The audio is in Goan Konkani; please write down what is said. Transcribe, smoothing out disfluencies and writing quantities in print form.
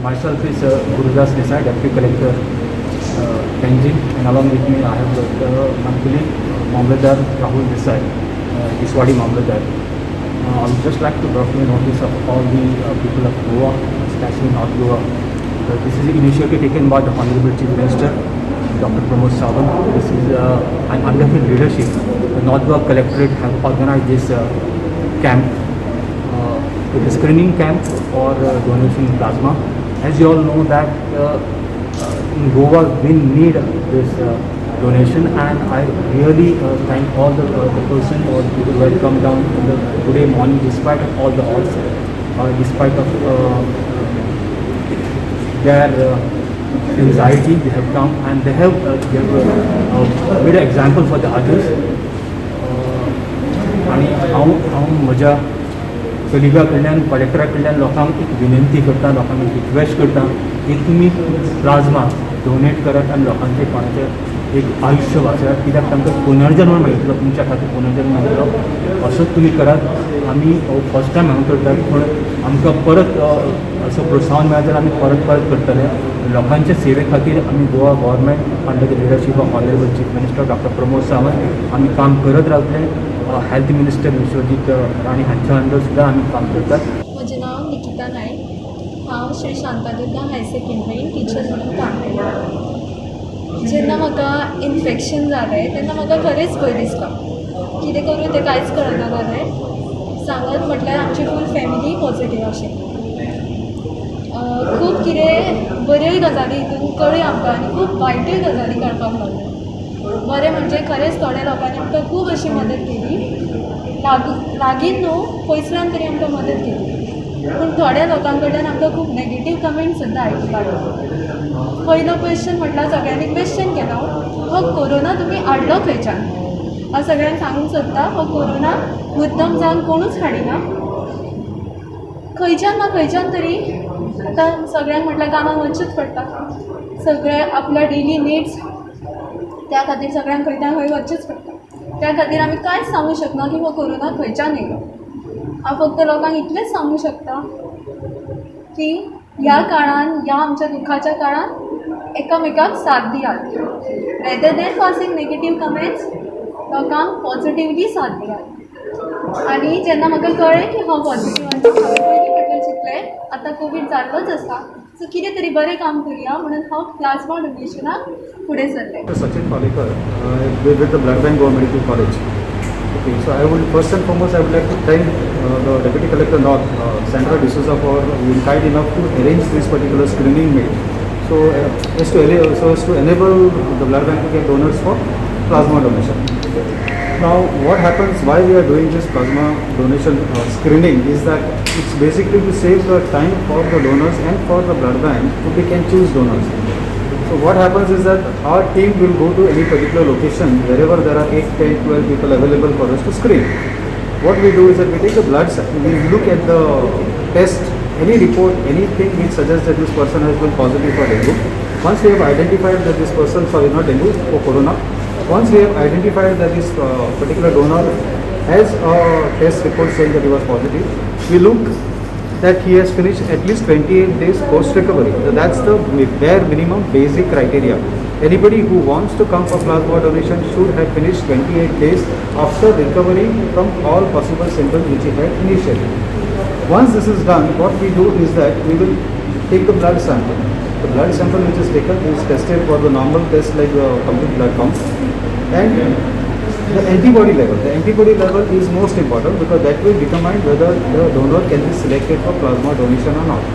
Myself is Gurudas Desai, Deputy Collector, Panjim, and along with me I have my colleague Mamlatdar Rahul Desai, Tiswadi Mamlatdar. I would just like to drop you a notice of all the people of Goa, especially North Goa. This is an initiative taken by the Honorable Chief Minister, Dr. Pramod Sawant. This is and under his leadership, the North Goa Collectorate have organized this camp. It is a screening camp for donation plasma. As you all know that in Goa we need this donation, and I really thank all the person or the people who have come down in the today morning despite of all the odds, despite of their anxiety, they have come and they have made an example for the others. आनी हांव म्हज्या कलिगा कडल्यान, कलेक्टरा कडल्यान लोकांक एक विनंती करता, लोकांक एक रिक्वेस्ट करता की तुमी प्लाझ्मा डोनेट करात आनी लोकांचें कोणाचें एक आयुश्य वाचयात, कित्याक तांकां पुनर्जन्म मेळटलो, तुमच्या खातीर पुनर्जन्म मेळटलो. असोच तुमी करात. आमी फर्स्ट टायम हांगा करतात, पूण आमकां परत असो प्रोत्साहन मेळत जाल्यार आमी परत परत करतले. लोकांचे सेवे खातीर आमी Goa government under the leadership of Honourable Chief Minister Doctor Pramod Sawant आमी काम करत रावतले. हेल्थ मिनिस्टर विश्वजीत राणे हांच्या अंडर सुद्दां आमी काम करतात. म्हजें नांव निकिता नायक. हांव श्री शांतादुर्गा हायर सेकंडरीन टिचर म्हणून काम करता. जेन्ना म्हाका इन्फेक्शन जालें तेन्ना म्हाका खरेंच भंय दिसलो. कितें करूं तें कांयच कळना जालें. सांगत म्हटल्यार आमची फूल फॅमिली पॉझिटीव आशिल्ली. खूब कितें बऱ्योय गजाली हितून कळ्ळ्यो आमकां आनी खूब वायटूय गजाली कळपाक लागल्यो. बरें म्हणजे खरेंच थोड्या लोकांनी आमकां खूब अशी मदत केली, लागीं न्हू, पयसल्यान तरी आमकां मदत केली. पूण थोड्या लोकां कडल्यान आमकां खूब नेगेटीव कमेंट सुद्दां आयकपाक लागले. पयलो क्वेश्चन म्हटल्यार सगळ्यांनी क्वेश्चन केलो, हो कोरोना तुमी हाडलो खंयच्यान? हांव सगळ्यांक सांगूंक सोदता, हो कोरोना मुद्दम जावन कोणूच हाडिना खंयच्यान ना खंयच्यान तरी. आतां सगळ्यांक म्हटल्यार कामाक वचचेंच पडटा, सगळे आपल्या डेली निड्स, त्या खातीर सगळ्यांक खंय ना खंय वचचेंच पडटा. त्या खातीर आमी कांयच सांगूंक शकना की हो कोरोना खंयच्यान येयलो. हांव फक्त लोकांक इतलेंच सांगूंक शकता की ह्या काळान, ह्या आमच्या दुखाच्या काळान एकामेकाक साथ दियात. Rather than passing negative comments, लोकांक पॉझिटिवली साथ दियात. आनी जेन्ना म्हाका कळ्ळें की हांव पॉझिटीव आसा, हांवें पयलीं म्हटल्यार चिंतलें, आतां कोवीड जाल्लोच आसा, सो कितें तरी बरें काम करुया म्हणून हांव प्लाझ्मा डोनेशनाक फुडें सरलें. Dr. Sachin Palekar with the Blood Bank, Goa Medical College. Okay, so I would first and foremost I would like to thank the Deputy Collector North, Sandra D'Souza, for being kind enough to arrange this particular screening meet. So as to enable the blood bank to get donors for plasma donation. Now, what happens? Why we are doing this plasma donation screening is that it's basically to save the time for the donors and for the blood bank to pick and choose donors. So what happens is that our team will go to any particular location wherever there are 8, 10, 12 people available for us to screen. What we do is that we take the blood sample, we look at the test, any report, anything which suggests that this person has been positive for dengue. Once we have identified that this person, sorry, not dengue, for corona, once we have identified that this particular donor has a test report saying that he was positive, we look that he has finished at least 28 days post recovery. So that's the bare minimum basic criteria. Anybody who wants to come for plasma donation should have finished 28 days after recovery from all possible symptoms which he had initially. Once this is done, what we do is that we will take the blood sample. The blood sample which is taken is tested for the normal test like the complete blood count and the antibody level. The antibody level is most important because that will determine whether the donor can be selected for plasma donation or not.